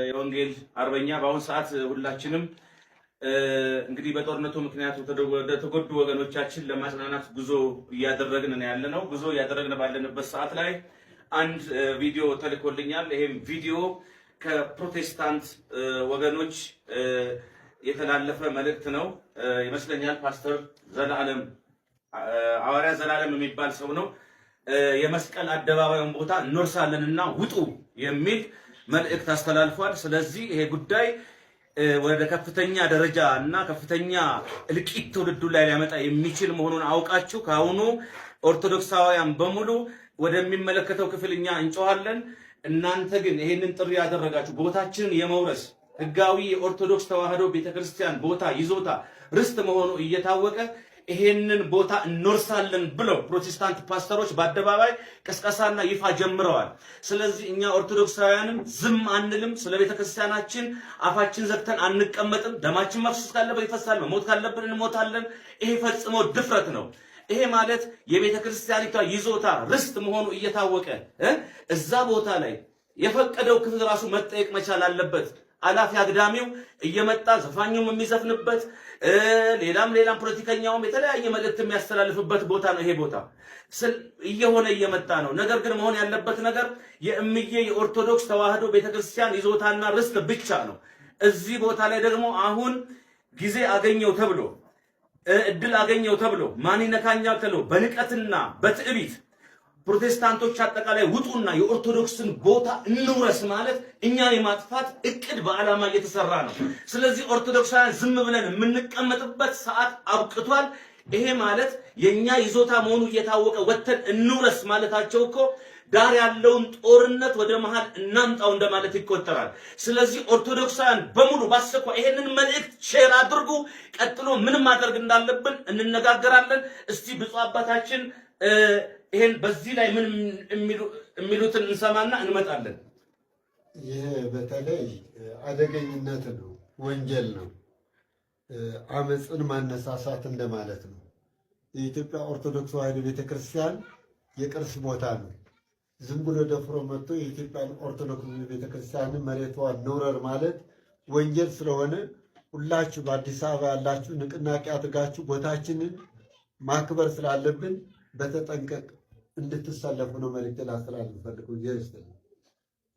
የወንጌል አርበኛ፣ በአሁኑ ሰዓት ሁላችንም እንግዲህ በጦርነቱ ምክንያት ወደ ተጎዱ ወገኖቻችን ለማጽናናት ጉዞ እያደረግን ነው ያለነው። ጉዞ እያደረግን ባለንበት ሰዓት ላይ አንድ ቪዲዮ ተልኮልኛል። ይሄም ቪዲዮ ከፕሮቴስታንት ወገኖች የተላለፈ መልእክት ነው ይመስለኛል። ፓስተር ዘላለም፣ ሐዋርያ ዘላለም የሚባል ሰው ነው። የመስቀል አደባባዩን ቦታ እንወርሳለንና ውጡ የሚል መልእክት አስተላልፏል። ስለዚህ ይሄ ጉዳይ ወደ ከፍተኛ ደረጃ እና ከፍተኛ እልቂት ትውልዱ ላይ ሊያመጣ የሚችል መሆኑን አውቃችሁ ከአሁኑ ኦርቶዶክሳውያን በሙሉ ወደሚመለከተው ክፍል እኛ እንጮኻለን። እናንተ ግን ይሄንን ጥሪ ያደረጋችሁ ቦታችንን የመውረስ ህጋዊ የኦርቶዶክስ ተዋህዶ ቤተክርስቲያን ቦታ ይዞታ ርስት መሆኑ እየታወቀ ይሄንን ቦታ እንወርሳለን ብለው ፕሮቴስታንት ፓስተሮች በአደባባይ ቅስቀሳና ይፋ ጀምረዋል። ስለዚህ እኛ ኦርቶዶክሳውያንም ዝም አንልም። ስለ ቤተክርስቲያናችን አፋችን ዘግተን አንቀመጥም። ደማችን መፍሰስ ካለበት ይፈሳል፣ መሞት ካለብን እንሞታለን። ይሄ ፈጽሞ ድፍረት ነው። ይሄ ማለት የቤተ ክርስቲያኒቷ ይዞታ ርስት መሆኑ እየታወቀ እዛ ቦታ ላይ የፈቀደው ክፍል ራሱ መጠየቅ መቻል አለበት። አላፊ አግዳሚው እየመጣ ዘፋኙም የሚዘፍንበት፣ ሌላም ሌላም ፖለቲከኛውም የተለያየ መልእክት የሚያስተላልፍበት ቦታ ነው። ይሄ ቦታ እየሆነ እየመጣ ነው። ነገር ግን መሆን ያለበት ነገር የእምዬ የኦርቶዶክስ ተዋህዶ ቤተክርስቲያን ይዞታና ርስት ብቻ ነው። እዚህ ቦታ ላይ ደግሞ አሁን ጊዜ አገኘው ተብሎ፣ እድል አገኘው ተብሎ፣ ማን ይነካኛል ተብሎ በንቀትና በትዕቢት ፕሮቴስታንቶች አጠቃላይ ውጡና የኦርቶዶክስን ቦታ እንውረስ ማለት እኛን የማጥፋት እቅድ በዓላማ እየተሰራ ነው። ስለዚህ ኦርቶዶክሳውያን ዝም ብለን የምንቀመጥበት ሰዓት አብቅቷል። ይሄ ማለት የኛ ይዞታ መሆኑ እየታወቀ ወጥተን እንውረስ ማለታቸው እኮ ዳር ያለውን ጦርነት ወደ መሃል እናምጣው እንደማለት ይቆጠራል። ስለዚህ ኦርቶዶክሳውያን በሙሉ ባስቸኳይ ይሄንን መልእክት share አድርጉ። ቀጥሎ ምን ማድረግ እንዳለብን እንነጋገራለን። እስቲ ብፁዕ አባታችን ይሄን በዚህ ላይ ምን የሚሉትን እንሰማና እንመጣለን። ይህ በተለይ አደገኝነት ነው፣ ወንጀል ነው፣ አመፅን ማነሳሳት እንደማለት ነው። የኢትዮጵያ ኦርቶዶክስ ተዋሕዶ ቤተክርስቲያን የቅርስ ቦታ ነው። ዝም ብሎ ደፍሮ መጥቶ የኢትዮጵያን ኦርቶዶክስ ቤተክርስቲያን መሬቷን ንውረር ማለት ወንጀል ስለሆነ ሁላችሁ በአዲስ አበባ ያላችሁ ንቅናቄ አድርጋችሁ ቦታችንን ማክበር ስላለብን በተጠንቀቅ እንድትሰለፉ ነው መልዕክት ላስተላልፍ ፈልገው።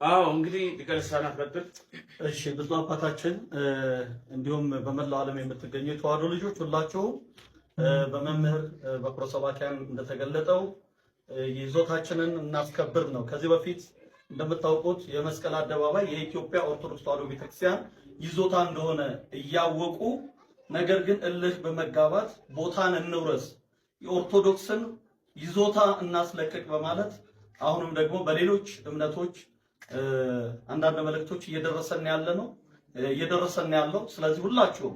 አዎ፣ እንግዲህ ሊቀ ልሳናት ቀጥል። እሺ፣ ብፁዕ አባታችን እንዲሁም በመላው ዓለም የምትገኙ የተዋሕዶ ልጆች ሁላችሁም፣ በመምህር በኩረ ሰባኪያን እንደተገለጠው ይዞታችንን እናስከብር ነው። ከዚህ በፊት እንደምታውቁት የመስቀል አደባባይ የኢትዮጵያ ኦርቶዶክስ ተዋሕዶ ቤተክርስቲያን ይዞታ እንደሆነ እያወቁ ነገር ግን እልህ በመጋባት ቦታን እንውረስ፣ የኦርቶዶክስን ይዞታ እናስለቅቅ በማለት አሁንም ደግሞ በሌሎች እምነቶች አንዳንድ መልእክቶች እየደረሰን ያለ ነው እየደረሰን ያለው። ስለዚህ ሁላችሁም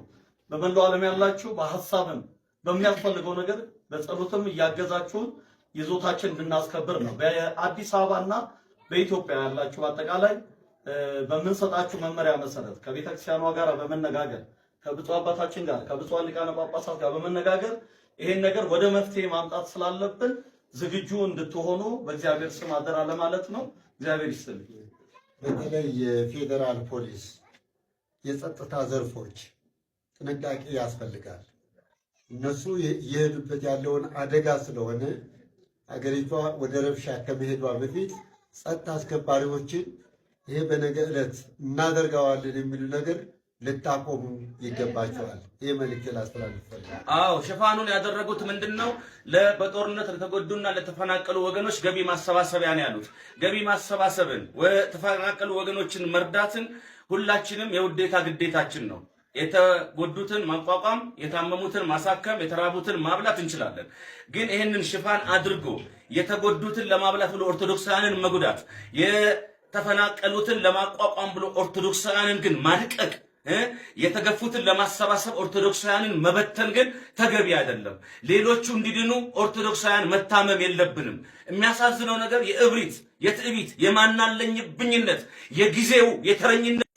በመላው ዓለም ያላችሁ በሀሳብም በሚያስፈልገው ነገር በጸሎትም እያገዛችሁን ይዞታችን እንድናስከብር ነው። በአዲስ አበባና በኢትዮጵያ ያላችሁ አጠቃላይ በምንሰጣችሁ መመሪያ መሰረት ከቤተክርስቲያኗ ጋር በመነጋገር፣ ከብፁዕ አባታችን ጋር፣ ከብፁዓን ሊቃነ ጳጳሳት ጋር በመነጋገር ይሄን ነገር ወደ መፍትሄ ማምጣት ስላለብን ዝግጁ እንድትሆኑ በእግዚአብሔር ስም አደራ ለማለት ነው። እግዚአብሔር ይስጥልኝ። በተለይ የፌዴራል ፖሊስ፣ የጸጥታ ዘርፎች ጥንቃቄ ያስፈልጋል። እነሱ እየሄዱበት ያለውን አደጋ ስለሆነ አገሪቷ ወደ ረብሻ ከመሄዷ በፊት ጸጥታ አስከባሪዎችን ይሄ በነገ ዕለት እናደርገዋለን የሚሉ ነገር ልታቆሙ ይገባቸዋል። ይህ መልዕክት ላስተላልፍ ፈልጋለሁ። አዎ፣ ሽፋኑን ያደረጉት ምንድን ነው? በጦርነት ለተጎዱና ለተፈናቀሉ ወገኖች ገቢ ማሰባሰቢያ ነው ያሉት። ገቢ ማሰባሰብን፣ ተፈናቀሉ ወገኖችን መርዳትን ሁላችንም የውዴታ ግዴታችን ነው። የተጎዱትን ማቋቋም፣ የታመሙትን ማሳከም፣ የተራቡትን ማብላት እንችላለን። ግን ይህንን ሽፋን አድርጎ የተጎዱትን ለማብላት ብሎ ኦርቶዶክሳውያንን መጉዳት፣ የተፈናቀሉትን ለማቋቋም ብሎ ኦርቶዶክሳውያንን ግን ማድቀቅ፣ የተገፉትን ለማሰባሰብ ኦርቶዶክሳውያንን መበተን ግን ተገቢ አይደለም። ሌሎቹ እንዲድኑ ኦርቶዶክሳውያን መታመም የለብንም። የሚያሳዝነው ነገር የእብሪት፣ የትዕቢት፣ የማናለኝብኝነት፣ የጊዜው የተረኝነት